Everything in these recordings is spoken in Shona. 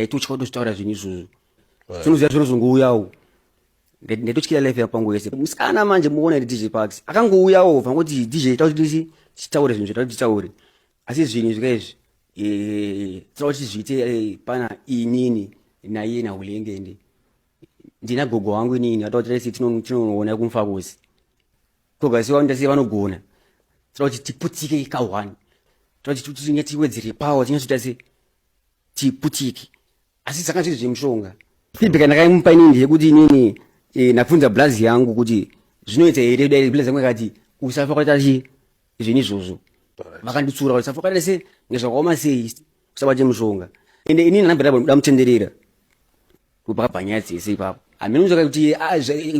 Ndaitotya kutozvitaura zvinhu izvozvo. Zvinoziva zvinozongouyawo. Ndaitotyira life yapangu yese. Musikana manje muona ndi DJ Parks akangouyawo vangoti DJ takuti titaure zvinhu zvatati titaure, asi zvinhu zvika izvi tinoda kuti zviite pana inini naiye naHulengende. Ndina gogo wangu inini atoda kuti tinoona kumfakosi kogasiwa ndasiye vanogona. Tinoda kuti tiputike ka1, toda kuti tiwedzere power, tinyatsoita se tiputike, asi zvanga zviri zvemushonga. Feedback ndakaimupa inini ndeyekuti inini ndabvunza blazi yangu kuti zvinoita here dai. Blazi yangu yakati usafa kwaita chi zvinhu izvozvo. Vakanditsura kuti usafa kwaita se ngezvakaoma sei, usabate mushonga. Ende inini ndambira damutenderera kupakabva nyaya dzese ipapo. Hameno kuti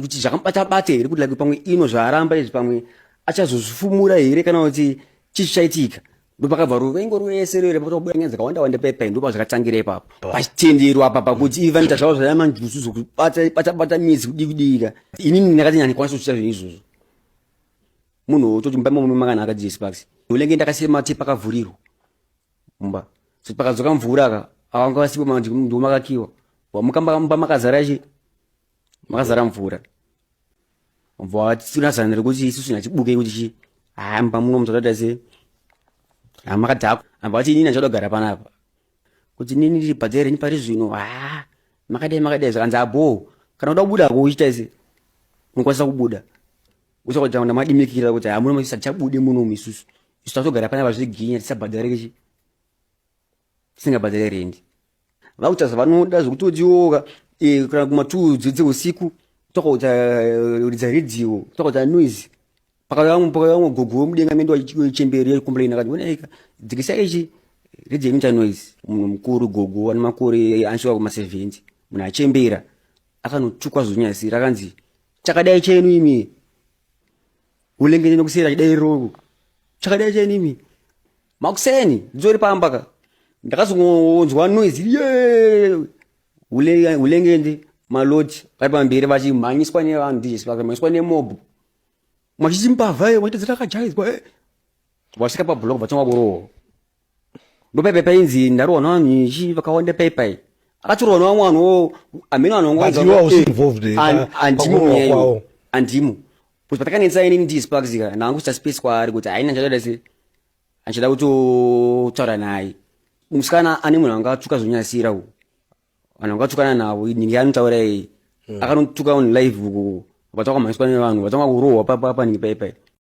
kuti zvakamubata bata here, kuti like pamwe ino zvaaramba izvi pamwe achazozvifumura here, kana kuti chii chichaitika. Ndopakabva ruvengo rwese rwere, patobuda nyaya dzakawanda wanda pepa. Ndopa zvakatangira ipapo pachitendero apa pakuti ivi vanoita zvavo zvayamanjuzu zvokubata bata bata midzi kudii kudika. Inini ndakati nyandikwanisa kuchita zvinhu izvozvo. Munhu wototi mumba imomo makanaka DJ Sparks ulenge ndakasiya matepa akavhurirwa mumba, so pakadzoka mvura ka awanga vasipo manje ndo makakiwa wamuka mumba makazara chi makazara mvura. Mvura tinazana rekuti isusu nhatibuke kuti chi haa mumba muno mutodaita se hamakadhakwa. Amba vati inini handichada kugara panapa, kuti inini ndiri bhadhare renyu pari zvino. Haa makadai makadai, zvakanzi abo kana uda kubuda ko uchiita se unokwanisa kubuda. Uchakuti ndamadimikira kuti hamuna tichabude munomu, isusu isu tatogara panapa zviginya tisabhadhare chi tisingabhadhare rendi. Vakuita zvavanoda zvekutotiwoka kana kuma2 dzeusiku tokaita ridza redhiyo, tokaita noise. Pakauya gogo wemudenga mendo chemberi yecomplain akati onaika dzikisa ichi redhiyo inoita noise. Munhu mukuru, gogo ane makore anosvika kuma70, munhu achembera, akanotukwa zvonyasira akanzi chakadai chenu imi ulenge nokusera chidairoko chakadai chenu imi. Makuseni nditori pamba ka ndakazongonzwa noise ye Hulengende maloti vari pamberi vachimhanyiswa nevanhu, DJ Sparks vamhanyiswa nemob machiti mbavha iyo machiti dzakajaidzwa. Vasvika pablock vatanga kurohwa. Ndopaipai painzi ndarohwa navanhu ichi vakawanda paipai akatorwa nevamwe vanhuwo hameno vanhu. But you are also involved, Andimo. pakurohwa Munyaya kwavo. Andimo kuti patakanetsa inini DJ Sparks ka ndaanguita space kwaari kuti haina ndichada se andichada kutotaura naye. Musikana ane munhu anga atuka zvonyasira uku, vanhu vangatukana navo ninge anotaura iyi akanotuka on live uku, vatanga kumhanyiswa nevanhu, vatanga kurohwa paningi paipai.